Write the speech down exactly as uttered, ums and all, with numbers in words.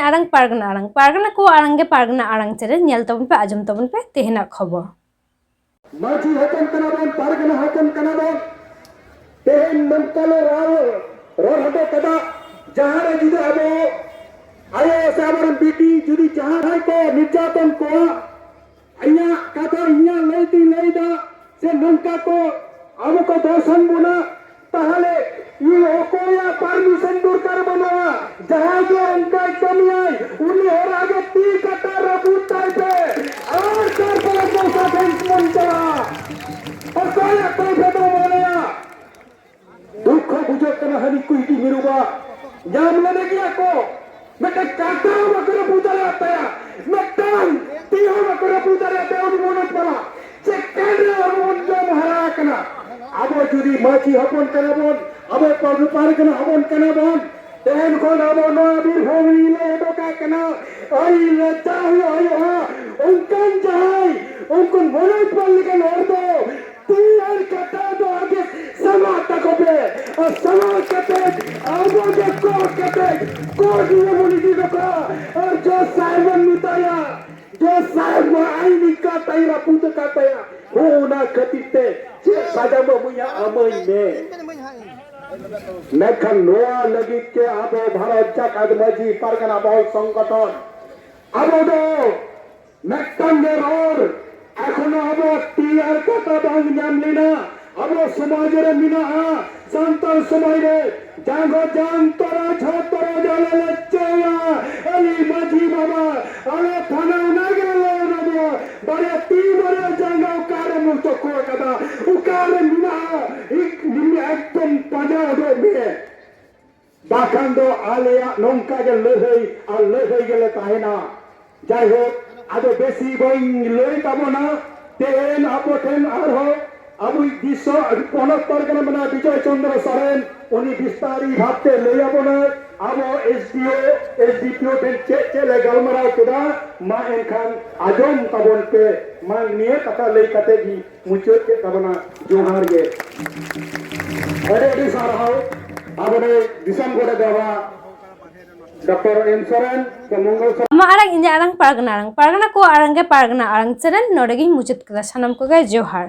ᱟᱲᱟᱝ, ᱯᱟᱨᱜᱟᱱᱟ ᱟᱲᱟᱝ, ᱯᱟᱨᱜᱟᱱᱟ ᱠᱚ ᱟᱲᱟᱝ ᱜᱮ ᱯᱟᱨᱜᱟᱱᱟ ᱟᱲᱟᱝ ᱪᱮᱱᱮᱞ ᱧᱮᱞ ᱛᱟᱵᱚᱱ ᱯᱮ, ᱟᱸᱡᱚᱢ ᱛᱟᱵᱚᱱ ᱯᱮ ᱛᱮᱦᱮᱧᱟᱜ ᱠᱷᱚᱵᱚᱨ᱾ ᱢᱟᱹᱡᱷᱤ ᱦᱚᱯᱚᱱ ᱠᱟᱱᱟ ᱵᱚᱱ, ᱯᱟᱨᱜᱟᱱᱟ ᱦᱚᱯᱚᱱ ᱠᱟᱱᱟ ᱵᱚᱱ, ᱛᱮᱦᱮᱧ ᱱᱚᱝᱠᱟ ᱞᱮ ᱨᱚᱲ, ᱨᱚᱲ ᱦᱚᱴᱚ ᱠᱟᱫᱟ, ᱡᱟᱦᱟᱸ ᱨᱮ ᱡᱩᱫᱤ ᱟᱵᱚ ᱟᱭᱳ ᱥᱮ ᱟᱵᱚᱨᱮᱱ ᱵᱤᱴᱤ ᱡᱩᱫᱤ ᱡᱟᱦᱟᱸᱭ ᱠᱚ ᱱᱤᱨᱡᱟᱛᱚᱱ ᱠᱚᱣᱟ, ᱤᱧᱟᱹᱜ ᱠᱟᱛᱷᱟ ᱤᱧᱟᱹᱜ ᱞᱟᱹᱭ ᱛᱤᱧ ᱞᱟᱹᱭᱫᱟ, ᱥᱮ ᱱᱚᱝᱠᱟ ᱠᱚ ᱟᱵᱚ ᱠᱚ ᱫᱚᱨᱥᱚᱱ ᱵᱚᱱᱟ, ᱛᱟᱦᱞᱮ ᱤᱧ ᱚᱠᱚᱭᱟᱜ permission ᱫᱚᱨᱠᱟᱨ ᱵᱟᱹᱱᱩᱜᱼᱟ᱾ ᱡᱟᱦᱟᱸᱭ ᱜᱮ ᱚᱱᱠᱟᱭ ᱠᱟᱹᱢᱤᱭᱟᱭ, ᱩᱱᱤ ᱦᱚᱲ ᱟᱜᱮ ᱛᱤ ᱠᱟᱴᱟ ᱨᱟᱹᱯᱩᱫ ᱛᱟᱭ ᱯᱮ, ᱟᱨ ᱛᱟᱨᱯᱚᱨᱮ ᱯᱚᱭᱥᱟ ᱴᱷᱮᱱ ᱵᱚᱱ ᱪᱟᱞᱟᱜᱼᱟ᱾ ᱚᱠᱚᱭᱟᱜ ᱠᱟᱹᱢᱤ ᱫᱚ ᱢᱟᱱᱮᱭᱟ? ᱫᱩᱠ ᱦᱚᱸ ᱵᱩᱡᱷᱟᱹᱜ ᱠᱟᱱᱟ, ᱦᱟᱹᱱᱤ ᱠᱩᱭᱰᱤ ᱢᱤᱨᱩ ᱵᱟ ᱧᱟᱢ ᱞᱮᱫᱮ ᱜᱮᱭᱟ ᱠᱚ, ᱢᱤᱫᱴᱮᱱ ᱠᱟᱴᱟ ᱦᱚᱸ ᱵᱟᱠᱚ ᱨᱟᱹᱯᱩᱫ ᱫᱟᱲᱮᱭᱟᱜ ᱛᱟᱭᱟ, ᱢᱤᱫᱴᱟᱝ ᱛᱤ ᱦᱚᱸ ᱵᱟᱠᱚ ᱨᱟᱹᱯᱩᱫ ᱫᱟᱲᱮᱭᱟᱜ ᱛᱟᱭᱟ᱾ ᱩᱱᱤ ᱢᱚᱱᱳᱡᱽ ᱵᱟᱞᱟ ᱪᱮᱫ ᱠᱟᱱ ᱨᱮ ᱟᱵᱚ ᱵᱚᱱ ᱡᱚᱢ ᱦᱟᱨᱟ ᱟᱠᱟᱱᱟ? ᱟᱵᱚ ᱡᱩᱫᱤ ᱢᱟᱹᱡᱷᱤ ᱦᱚᱯᱚᱱ ᱠᱟᱱᱟ ᱵᱚᱱ, ᱟᱵᱚ ᱯᱟᱨᱜᱟᱱᱟ ᱦᱚᱯᱚᱱ ᱠᱟᱱᱟ ᱵᱚᱱ, ᱛᱮᱦᱮᱧ ᱠᱷᱚᱱ ᱟᱵᱚ ᱱᱚᱣᱟ ᱵᱤᱨᱵᱷᱩᱢ ᱨᱮᱞᱮ ᱮᱰᱚᱠ ᱟᱠᱟᱱᱟ, ᱟᱹᱰᱤ ᱞᱟᱡᱟᱣ ᱦᱩᱭᱩᱜ ᱦᱩᱭᱩᱜᱼᱟ᱾ ᱚᱱᱠᱟᱱ ᱡᱟᱦᱟᱸᱭ ᱩᱱᱠᱩ ᱢᱚᱱᱳᱡᱽ ᱯᱟᱞ ᱞᱮᱠᱟᱱ ᱦᱚᱲ ᱫᱚ ᱛᱤ ᱟᱨ ᱠᱟᱴᱟ ᱫᱚ ᱟᱜᱮ ᱥᱟᱢᱟᱜ ᱛᱟᱠᱚ ᱯᱮ, ᱟᱨ ᱥᱟᱢᱟᱜ ᱠᱟᱛᱮ ᱟᱵᱚ ᱜᱮ ᱠᱚ ᱠᱟᱛᱮ ᱠᱳᱨᱴ ᱨᱮ ᱵᱚᱱ ᱤᱫᱤ ᱠᱚᱣᱟ, ᱟᱨ ᱡᱚᱡᱽ ᱥᱟᱦᱮᱵ ᱵᱚᱱ ᱢᱮᱛᱟᱭᱟ, ᱡᱚᱡᱽ ᱥᱟᱦᱮᱵ, ᱱᱚᱣᱟ ᱟᱹᱭᱤᱱ ᱠᱟᱴᱟᱭ ᱨᱟᱹᱯᱩᱫ ᱟᱠᱟᱫ ᱛᱟᱭᱟ, ᱦᱚᱸ ᱚᱱᱟ ᱠᱷᱟᱹᱛᱤᱨ ᱛᱮ ᱪᱮᱫ ᱥᱟᱡᱟ ᱵᱚ ᱮᱢᱟᱹᱧᱟ ᱮᱢᱟᱹᱧ ᱢᱮ᱾ ᱢᱮᱱᱠᱷᱟᱱ ᱱᱚᱣᱟ ᱞᱟᱹᱜᱤᱫ ᱛᱮ ᱟᱵᱚ ᱵᱷᱟᱨᱚᱛ ᱡᱟᱠᱟᱛ ᱢᱟᱹᱡᱷᱤ ᱯᱟᱨᱜᱟᱱᱟ ᱵᱚᱦᱚᱞ ᱥᱚᱝᱜᱚᱴᱷᱚᱱ ᱟᱵᱚ ᱫᱚ ᱢᱤᱫᱴᱟᱝ ᱜᱮ ᱨᱚᱲ, ᱮᱠᱷᱚᱱᱳ ᱟᱵᱚ ᱛᱤ ᱟᱨ ᱠᱟᱴᱟ ᱵᱟᱝ ᱧᱟᱢ ᱞᱮᱱᱟ᱾ ᱟᱵᱚ ᱥᱚᱢᱟᱡᱽ ᱨᱮ ᱢᱮᱱᱟᱜᱼᱟ, ᱥᱟᱱᱛᱟᱲ ᱥᱚᱢᱟᱡᱽ ᱨᱮ ᱡᱟᱸᱜᱚ ᱡᱟᱱᱛᱚᱨᱟ ᱡᱷᱚᱛᱚᱨᱟ ᱡᱟᱞᱮ ᱞᱮ ᱪᱟᱹᱭᱟ᱾ ᱟᱞᱮ ᱢᱟᱹᱡᱷᱤ ᱵᱟᱵᱟ, ᱟᱞᱮ ᱛᱷᱟᱱᱟ ᱚᱱᱟ ᱜᱮ ᱞᱮ ᱨᱚᱲᱟ᱾ ᱵᱟᱨᱭᱟ ᱛᱤ ᱵᱟᱨᱭᱟ ᱡᱟᱸᱜᱟ ᱚᱠᱟᱨᱮ ᱢᱩᱪᱟᱹᱫ ᱠᱚ ᱠᱟᱫᱟ, ᱚᱠᱟᱨᱮ ᱢᱮᱱᱟᱜᱼᱟ? ᱮᱠᱫᱚᱢ ᱯᱟᱸᱡᱟ ᱩᱰᱩᱠ ᱢᱮ᱾ ᱵᱟᱠᱷᱟᱱ ᱫᱚ ᱟᱞᱮᱭᱟᱜ ᱱᱚᱝᱠᱟ ᱜᱮ ᱞᱟᱹᱲᱦᱟᱹᱭ ᱟᱨ ᱞᱟᱹᱲᱦᱟᱹᱭ ᱜᱮᱞᱮ ᱛᱟᱦᱮᱱᱟ᱾ ᱡᱟᱭᱦᱳᱠ, ᱟᱫᱚ ᱵᱮᱥᱤ ᱵᱟᱹᱧ ᱞᱟᱹᱭ ᱛᱟᱵᱚᱱᱟ᱾ ᱛᱮᱦᱮᱧ ᱟᱵᱚ ᱴᱷᱮᱱ ᱟᱨᱦᱚᱸ ᱟᱵᱚᱭᱤᱡ ᱫᱤᱥᱚᱢ ᱯᱚᱱᱚᱛ ᱯᱟᱨᱜᱟᱱᱟ ᱢᱮᱱᱟᱭ ᱵᱤᱡᱚᱭ ᱪᱚᱱᱫᱨᱚ ᱥᱚᱨᱮᱱ, ᱩᱱᱤ ᱵᱤᱥᱛᱟᱨᱤ ᱵᱷᱟᱵᱛᱮ ᱞᱟᱹᱭ ᱟᱵᱚᱱᱟᱭ᱾ ᱟᱵᱚ S D O, S D P O ᱴᱷᱮᱱ ᱪᱮᱫ ᱪᱮᱫ ᱞᱮ ᱜᱟᱞᱢᱟᱨᱟᱣ ᱠᱮᱫᱟ, ᱢᱟ ᱮᱱᱠᱷᱟᱱ ᱟᱸᱡᱚᱢ ᱛᱟᱵᱚᱱ ᱯᱮ᱾ ᱢᱟ ᱱᱤᱭᱟᱹ ᱠᱟᱛᱷᱟ ᱞᱟᱹᱭ ᱠᱟᱛᱮ ᱜᱮ ᱢᱩᱪᱟᱹᱫ ᱠᱮᱫ ᱛᱟᱵᱚᱱᱟ᱾ ᱡᱚᱦᱟᱨ ᱜᱮ᱾ ᱟᱹᱰᱤ ᱟᱹᱰᱤ ᱥᱟᱨᱦᱟᱣ ᱟᱵᱚᱨᱮᱱ ᱫᱤᱥᱚᱢ ᱜᱚᱰᱮᱛ ᱵᱟᱵᱟ᱾ ᱰᱚᱠᱴᱚᱨ ᱮᱢ ᱥᱚᱨᱮᱱ, ᱥᱮ ᱢᱚᱝᱜᱚᱞ ᱥᱚᱨᱮᱱ᱾ ᱟᱢᱟᱜ ᱟᱲᱟᱝ, ᱤᱧᱟᱹᱜ ᱟᱲᱟᱝ, ᱯᱟᱨᱜᱟᱱᱟ ᱟᱲᱟᱝ, ᱯᱟᱨᱜᱟᱱᱟ ᱠᱚᱣᱟᱜ ᱟᱲᱟᱝ ᱜᱮ ᱯᱟᱨᱜᱟᱱᱟ ᱟᱲᱟᱝ ᱪᱮᱱᱮᱞ᱾ ᱱᱚᱰᱮ ᱜᱤᱧ ᱢᱩᱪᱟᱹᱫ ᱠᱮᱫᱟ᱾ ᱥᱟᱱᱟᱢ ᱠᱚᱜᱮ ᱡᱚᱦᱟᱨ᱾